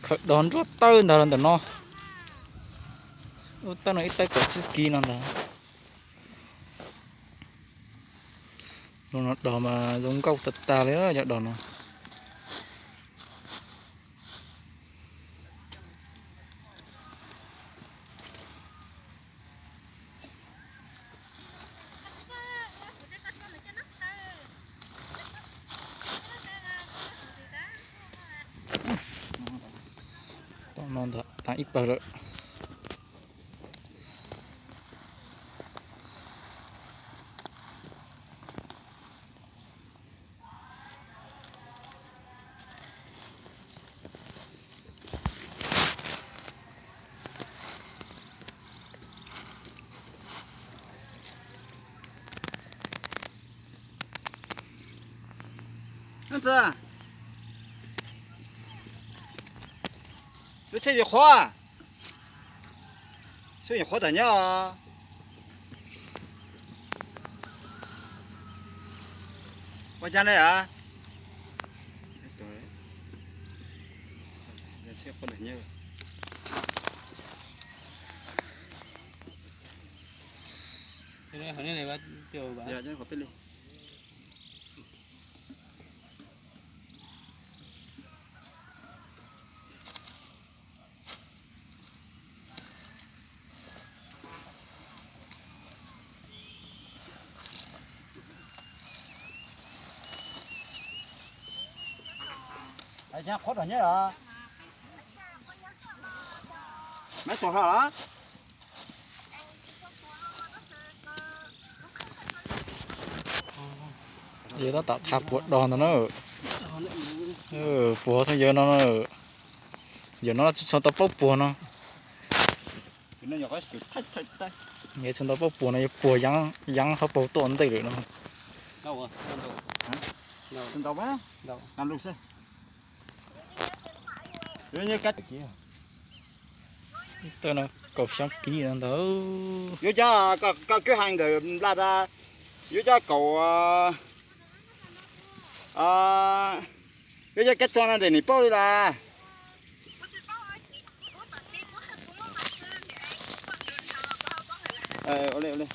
Khaws dog nruab tawb ntag los ntawm no. Ub, tawb no ib tawb kaum tsib kis no ntag. Zoo no dog mas zoo nkauj tag tag li cov dog no. Tom no ntag tag ib pawg lawm. Ntxawm, lub tsheb yuav qhuav, tsheb yuav qhuav tawm nyob. Ua cas li a? Qhuav tom nyob os. Maiv txog ho los? Yawg tab tom qha puas dog ntag na. Puas xeeb yawg no, yawg no tsis tshua tau paub puas no. Yawg tsis tshua tau paub puas no, yawg puas yeeb hauv paug tuaj ua ntej lawm no. Tawm no kaum xyoo kis no ntag. Yuav coj koj kwb heev ntawm nplas tas, yuav coj kaum, yuav coj kab tso no ntawm nim paub li las. Ua li, ua li.